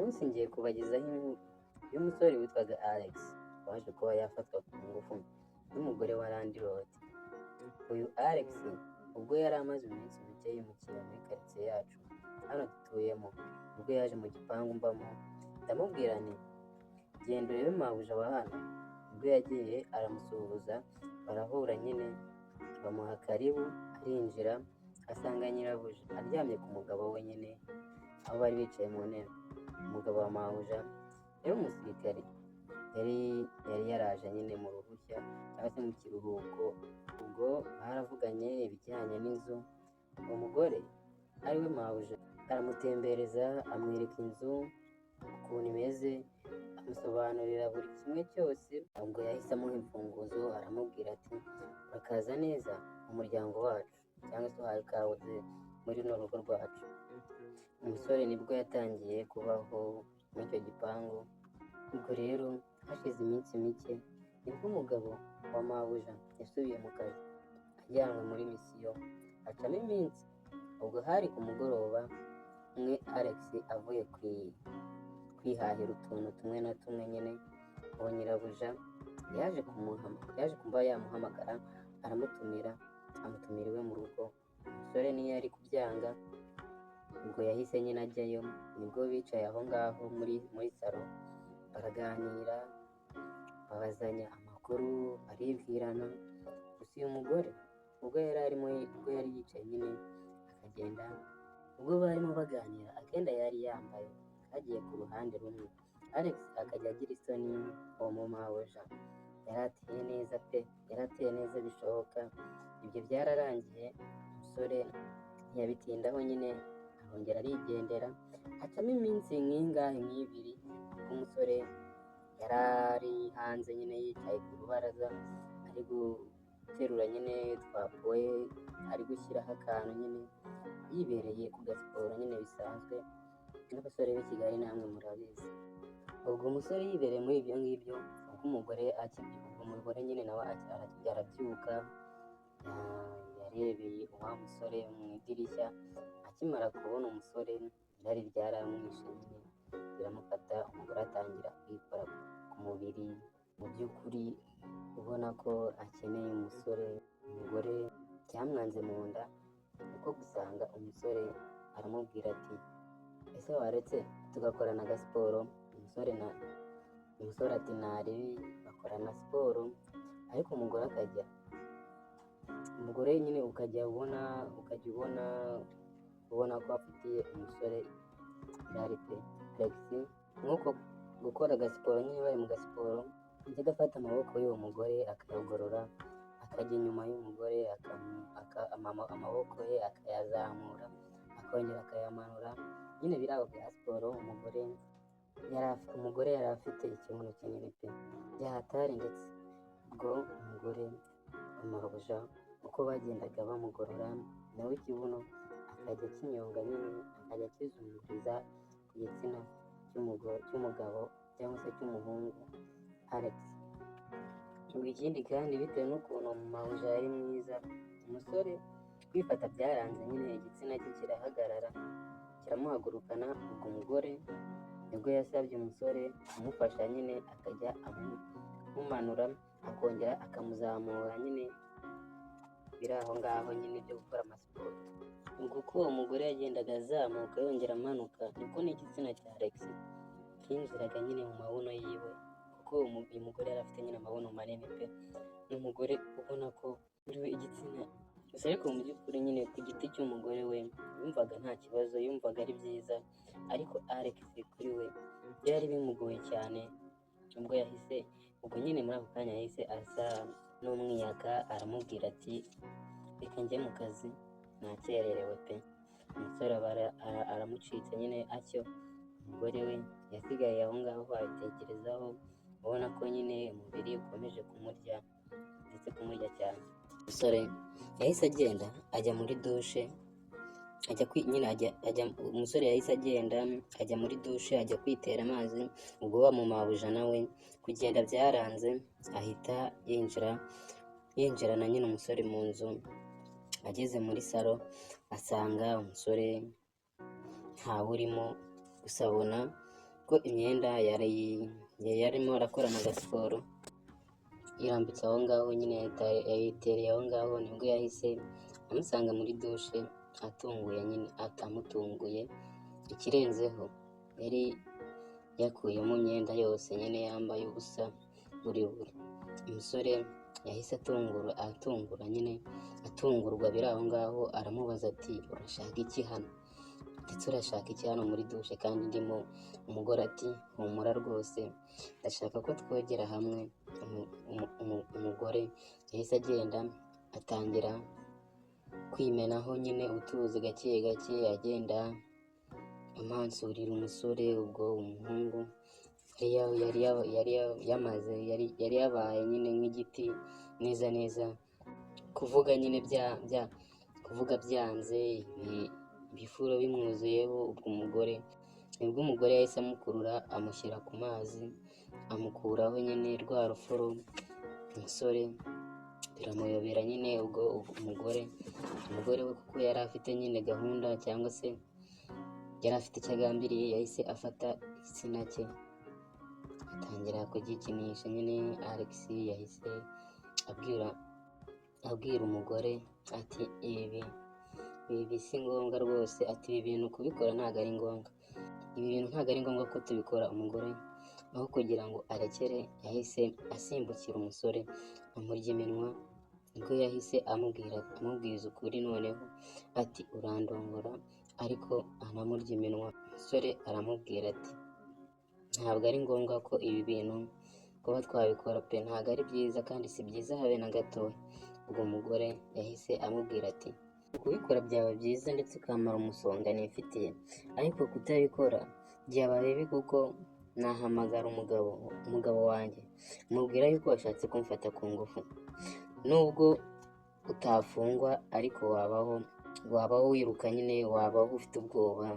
Munsi ngiye kubagezaho inkuru y'umusore witwaga Alex waje kuba yafatwa ku ngufu n'umugore wa landlord. Uyu Alex ubwo yari amaze iminsi mike yimukiye muri karitsiye yacu hano dutuyemo, ubwo yaje mu gipangu mbamo, ndamubwira nti: "Genda urebe mabuja wa hano." Ubwo yagiye aramusuhuza, barahura nyine, bamuha karibu, arinjira asanga nyirabuja aryamye ku mugabo we nyine aho bari bicaye mu ntebe. Umugabo wa mabuja yari umusirikare, yari yaraje nyine mu ruhushya cyangwa se mu kiruhuko. Ubwo baravuganye ibijyanye n'inzu, uwo mugore ari we mabuja aramutembereza, amwereka inzu ukuntu imeze, amusobanurira buri kimwe cyose. Ubwo yahise amuha imfunguzo, aramubwira ati: "Urakaza neza mu muryango wacu," cyangwa se "uhawe ikaze muri runo rugo rwacu." Umusore nibwo yatangiye kubaho muri icyo gipangu. Ubwo rero hashize iminsi mike nibwo umugabo wa mabuja yasubiye mu kazi ajyanwe muri misiyo, hacamo iminsi. Ubwo hari ku mugoroba umwe, Alex avuye kwihahira utuntu tumwe na tumwe nyine, uwo nyirabuja yaje kuba yamuhamagara, aramutumira, amutumira iwe mu rugo. Umusore niyo yari kubyanga, ubwo yahise nyine ajyayo. Nibwo bicaye aho ngaho muri salo, baraganira, babazanya amakuru, baribwirana. Gusa uyu mugore ubwo yari arimo, ubwo yari yicaye nyine akagenda, ubwo barimo baganira, akenda yari yambaye kagiye ku ruhande rumwe, Alex akajya agira isoni. Uwo mumabuja yari ateye neza pe, yari ateye neza bishoboka. Ibyo byararangiye, umusore ntiyabitindaho nyine, arongera arigendera. Hacamo iminsi nk'ingahe, nk'ibiri, ubwo umusore yari ari hanze nyine yicaye ku rubaraza, ari guterura nyine twa poye, ari gushyiraho akantu nyine, yibereye ku gasiporo nyine bisanzwe n'abasore b'i Kigali namwe murabizi. Ubwo umusore yibereye muri ibyo ngibyo, ubwo umugore akibyuka, ubwo umugore nyine nawe arabyuka, yarebeye wa musore mu idirishya. Akimara kubona umusore, irari ryaramwishe nyine riramufata. Umugore atangira kwikora ku mubiri, mu by'ukuri ubona ko akeneye umusore. Umugore byamwanze mu nda, niko gusanga umusore aramubwira ati: "Ese waretse tugakorana agasiporo?" Umusore ati: "Ntaribi." Bakorana siporo, ariko umugore nyine ukajya ubona ko afitiye umusore irari pe. Alex nk'uko gukora agasiporo nyine, bari mu gasiporo, yajyaga afata amaboko y'uwo mugore akayagorora, akajya inyuma y'umugore, amaboko ye akayazamura, akongera akayamanura nyine, biri aho bya siporo. Umugore yari afite ikibuno kinini pe, byahatari. Ndetse ubwo umugore wa mabuja uko bagendaga bamugorora, nawe ikibuno akajya akinyonga nyine, akajya akizunguriza ku gitsina cy'umugabo cyangwa se cy'umuhungu Alex. Ubwo ikindi kandi, bitewe n'ukuntu mabuja yari mwiza, umusore kwifata byaranze nyine, igitsina cye kirahagarara, kiramuhagurukana. Ubwo umugore nibwo yasabye umusore kumufasha nyine, akajya amumanura, akongera akamuzamura nyine, biri aho ngaho nyine byo gukora amasiporo. Ubwo uko uwo mugore yagendaga azamuka yongera amanuka, niko n'igitsina cya Alex kinjiraga nyine mu mabuno yiwe, kuko uyu mugore yari afite nyine amabuno manini pe. Ni umugore ubona ko muri we igitsina gusa, ariko mu by'ukuri nyine ku giti cy'umugore we yumvaga nta kibazo, yumvaga ari byiza, ariko Alex kuri we byari bimugoye cyane. Ubwo nyine muri ako kanya yahise asa n'umwiyaka, aramubwira ati: "Reka njye mu kazi, nakererewe pe." Umusore aba aramucitse nyine atyo. Umugore we yasigaye aho ngaho abitekerezaho, ubona ko nyine umubiri ukomeje kumurya, ndetse kumurya cyane. Umusore yahise agenda ajya muri dushe, ajya kwi, nyine ajya, ajya umusore yahise agenda ajya muri dushe, ajya kwitera amazi. Ubwo wa mumabuja nawe kugenda byaranze, ahita yinjirana nyine umusore mu nzu. Ageze muri salo asanga umusore ntawe urimo, gusa abona Ko imyenda yari yarimo arakorana agasiporo irambitse aho ngaho nyine, yayitereye aho ngaho. Nibwo yahise amusanga muri dushe atunguye nyine, amutunguye. Ikirenzeho yari yakuyemo imyenda yose nyine, yambaye ubusa buri buri. Umusore yahise atungura, atungura nyine, atungurwa biri aho ngaho. Aramubaza ati: "Urashaka iki hano? Ndetse urashaka iki hano muri dushe kandi ndimo?" Umugore ati: "Humura rwose, ndashaka ko twogera hamwe." Umugore yahise agenda atangira kwimenaho nyine utuzi gake gake, agenda amansurira umusore. Ubwo umuhungu yari yamaze, yari yabaye nyine nk'igiti neza neza. Kuvuga nyine bya kuvuga byanze, ibifuro bimwuzuyeho. Ubwo umugore, nibwo umugore yahise amukurura, amushyira ku mazi, amukuraho nyine rwa rufuro. Umusore biramuyobera nyine. Ubwo umugore we, kuko yari afite nyine gahunda cyangwa se yari afite icyo agambiriye, yahise afata igitsina cye atangira kugikinisha nyine. Alex yahise abwira umugore ati: Ibi si ngombwa rwose." Ati: "Ibi bintu kubikora ntabwo ari ngombwa, ibi bintu ntabwo ari ngombwa ko tubikora." Umugore aho kugira ngo arekere, yahise asimbukira umusore amurya iminwa. Nibwo yahise amubwiza ukuri noneho ati: "Urandongora." Ariko anamurya iminwa. Umusore aramubwira ati: "Ntabwo ari ngombwa ko ibi bintu kuba twabikora pe, ntabwo ari byiza kandi si byiza habe na gatoya." Ubwo umugore yahise amubwira ati: "Kubikora byaba byiza ndetse ukamara umusonga nifitiye, ariko kutabikora byaba bibi kuko nahamagara umugabo wanjye mubwira yuko washatse kumfata ku ngufu. Nubwo utafungwa ariko wabaho wiruka nyine, wabaho ufite ubwoba,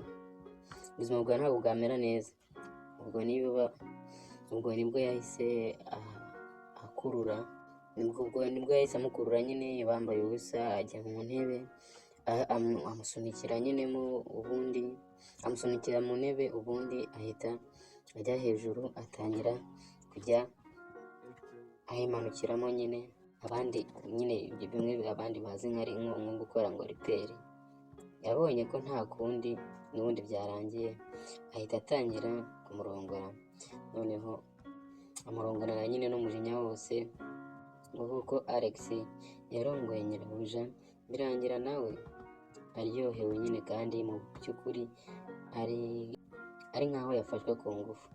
ubuzima bwawe ntabwo bwamera neza." Ubwo niba ubwo nibwo yahise akurura, nibwo yahise amukurura nyine bambaye ubusa, ajya mu ntebe, amusunikira nyine mo, ubundi amusunikira mu ntebe, ubundi ahita ajya hejuru atangira kujya ayimanukiramo nyine. Abandi nyine ibyo bimwe abandi bazi nko gukora ngo riperi. Yabonye ko nta kundi n'ubundi byarangiye, ahita atangira kumurongora. Noneho amurongorana nyine n'umujinya wose. Ngo kuko Alex yarongoye nyirabuja, birangira nawe aryohewe nyine, kandi mu by'ukuri ari nkaho yafashwe ku ngufu.